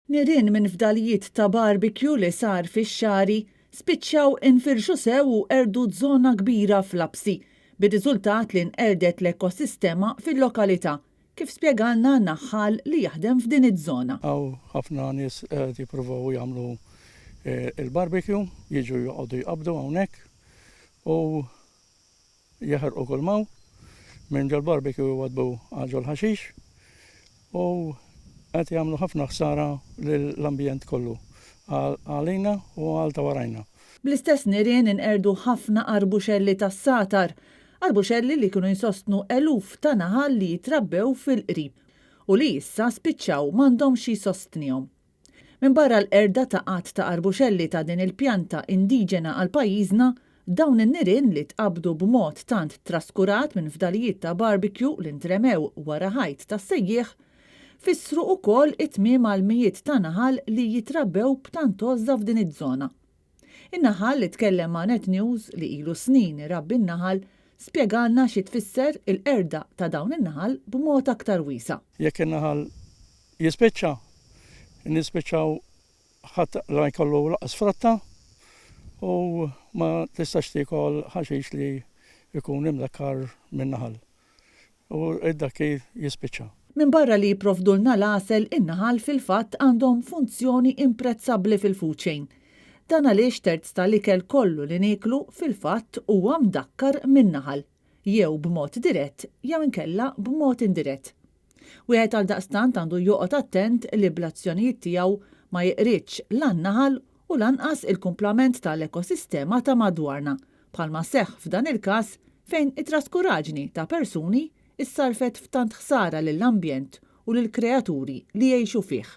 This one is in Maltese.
Nirien minn fdalijiet ta' barbecue li sar fix-Xagħri spiċċaw infirxu sew u qerdu żona kbira f'Lapsi, bir-riżultat li nqerdet l-ekosistema fil-lokalità, kif spjegalna naħħal li jaħdem f'din iż-żona. Hawn ħafna nies qed jippruvaw jagħmlu l-barbecue, jiġu joqogħdu jqabbdu hawnhekk u Jaħarqu kull m'hawn, minn ġol-barbecue jwaddbu għal ġol-ħaxix u qed jagħmlu ħafna ħsara lill-ambjent kollu, għalina u għal ta' warajna. Bl-istess nirien inqerdu ħafna arbuxelli tas-sagħtar, arbuxelli li kienu jsostnu eluf ta' naħal li jitrabbew fil-qrib u li issa spiċċaw m'għandhomx xi jsostnihom. Minbarra l-qerda ta' għadd ta' arbuxelli ta' din il-pjanta indiġena għal pajjiżna, dawn in-nirien li tqabbdu b'mod tant traskurat minn fdalijiet ta' barbecue li ntremew wara ħajt tas-sejjieħ, fissru ukoll it-tmiem għal mijiet ta' naħal li jitrabbew b'tant għożża f'din iż-żona. In-naħal li tkellem ma' Net News li ilu snin irabbi n-naħal spjegalna xi tfisser il-qerda ta' dawn in-naħal b'mod aktar wiesa'. Jekk in-naħal jispiċċa, nispiċċaw ħadd la jkollu lanqas frotta u ma tistax tiekol ħaxix li jkun imdakkar min-naħal. U d-dakkir jispiċċa. Minbarra li jipprovdulna l-għasel, in-naħal fil-fatt għandhom funzjoni imprezzabbli fil-food chain. Dan għaliex terz tal-ikel kollu li nieklu fil-fatt huwa mdakkar min-naħal, jew b'mod dirett jew inkella b'mod indirett. Wieħed għaldaqstant għandu joqgħod attent li bl-azzjonijiet tiegħu ma jeqridx la n-naħal u lanqas il-kumplament tal-ekosistema ta' madwarna, bħalma seħħ f'dan il-każ fejn it-traskuraġni ta' persuni ssarrfet f'tant ħsara lill-ambjent u lill-kreaturi li jgħixu fih.